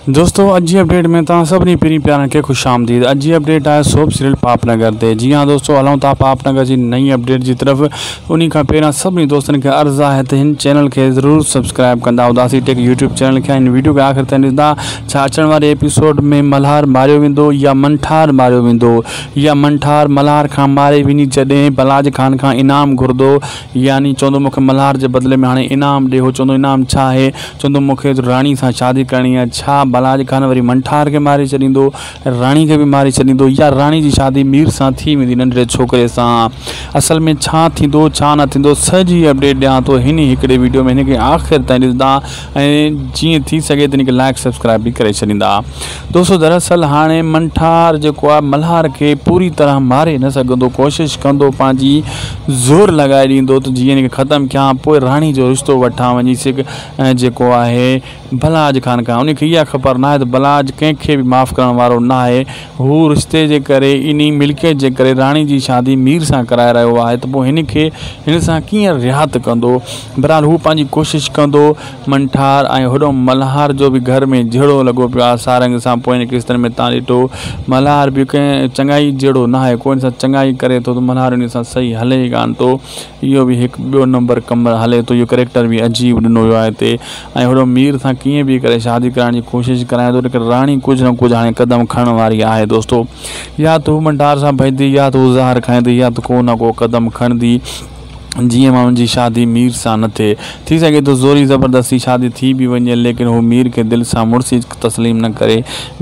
دوستو اڄ جي اپڊيٽ ۾ توهان سڀني پرين پيارن کي خوش آمديد اڄ جي اپڊيٽ آهي سوپ سيريل پاپ نگر تي جي ها دوستو هلون ٿا پاپ نگر جي نئين اپڊيٽ جي طرف انهي کان پهريان سڀني دوستن کي عرض آهي ته هن چينل کي ضرور سبسڪرائب ڪندا اداسي ٽيڪ يوٽيوب چينل کي هن ويڊيو کي آخر تائين ڏسندا ڇا اچڻ واري ايپيسوڊ ۾ ملهار ماريو ويندو يا منٺار ماريو ويندو يا منٺار ملهار کان ماري وڃي جڏهن بلاج خان کان انعام گهرندو يعني چوندو مونکي ملهار جي بدلي ۾ هاڻي انعام ڏي هو چوندو انعام ڇا آهي چوندو مون کي راڻي سان شادي ڪرڻي آهي، ڇا بلاج خان وري منٺار کي ماري ڇڏيندو، راڻي کي به ماري ڇڏيندو يا راڻي جي شادي مير سان ٿي ويندي ننڍڙي ڇوڪري سان؟ اصل ۾ ڇا ٿيندو ڇا نه ٿيندو سڄي اپڊيٽ ڏيان ٿو هن هڪڙي ويڊيو ۾ هن کي آخر تائين ڏسندا ۽ جيئن ٿي سگهي ته هن کي لائڪ سبسڪرائب به ڪري ڇڏيندا. دوستو دراصل هاڻي منٺار جيڪو آهي ملهار کي پوري طرح ماري نه سگهندو ڪوشش ڪندو پنهنجي زور لڳائي ڏيندو ته جيئن هن کي ختم ڪيان پوء راڻي جو رشتو وٺان وڃي سک جيڪو آهي بلاج خان کان ان کي اها خبر ناهي ته بلاج ڪنهن کي به معاف ڪرڻ وارو ناهي هو رشتي جي ڪري انهي ملڪيت جي ڪري راڻي جي شادي مير سان ڪرائي رهيو آهي ته پوء هن کي هن سان ڪيئن رعايت ڪندو بهرحال هو پنهنجي ڪوشش ڪندو منٺار ۽ هوڏو ملهار جو به گهر ۾ جهيڙو لڳو پيو آهي سارنگ سان پوئين قسطن ۾ تان ڏٺو ملهار به ڪنهن چڱائي جهڙو ناهي ڪو ان سان چڱائي ڪري ٿو ته ملهار ان سان صحيح هلي ئي ڪانه ٿو اهو به هڪ ٻيو نمبر ڪم هلي ٿو اهو ڪريڪٽر به عجيب ڏنو ويو آهي هتي ۽ هوڏو مير سان ڪيئن به ڪري شادي ڪرائڻ جي ڪوشش ڪرائي ٿو ليڪن راڻي ڪجهه نه ڪجهه هاڻي قدم کڻڻ واري آهي دوستو يا ته هو منٺار سان ڀڄندي يا ته هو زهر کائيندي يا ته ڪو نه ڪو قدم کڻندي جيئن ماڻهن جي شادي مير سان نه ٿئي. ٿي سگهي ٿو زوري زبردستي شادي ٿي به وڃي ليڪن هو مير کي دل سان مڙسي تسليم نه ڪري.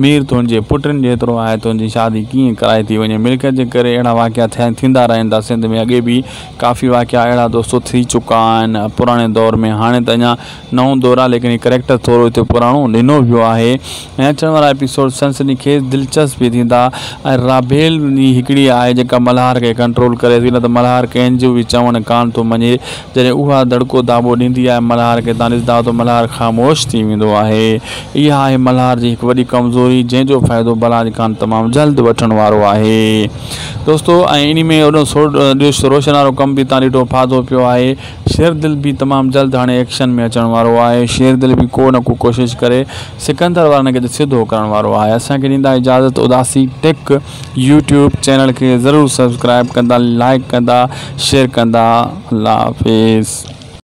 مير تنهنجي پٽن جيترو آهي تنهنجي شادي ڪيئن ڪرائي ٿي وڃي. ملڪيت جي ڪري اهڙا واقعا ٿيندا رهن ٿا سنڌ ۾ اڳي به ڪافي واقعا اهڙا دوستو ٿي چڪا آهن پراڻي دور ۾ هاڻي ته اڃا نئون دور آهي ليڪن هي ڪريڪٽر ٿورو هتي پراڻو ڏنو ويو آهي ۽ اچڻ وارا ايپيسوڊ سنسني خيز دلچسپ به ٿيندا ۽ رابيل ئي هڪڙي آهي جيڪا ملهار کي ڪنٽرول ڪري ٿي نه ته ملهار ڪنهن جو به چوڻ ڪانه ٿو مڃي جڏهن اها دڙڪو داٻو ڏيندي آهي ملهار کي تان ڏسندا ته ملهار خاموش ٿي ويندو آهي اها آهي ملهار جي هڪ وڏي ڪمزوري جنهن جو فائدو بلاج خان تمام جلد وٺڻ وارو آهي دوستو ۽ انهي ۾ روشن وارو ڪم به تان ڏٺو ڦاٿو پيو آهي شير دل به تمام جلد هاڻي ايڪشن ۾ اچڻ وارو آهي شير دل به ڪو نه ڪو ڪوشش ڪري سڪندر وارن کي سڌو ڪرڻ وارو آهي اسان کي ڏيندا اجازت اداسي ٽيڪ يوٽيوب چينل کي ضرور سبسڪرائب ڪندا لائڪ ڪندا شيئر ڪندا الله حافظ.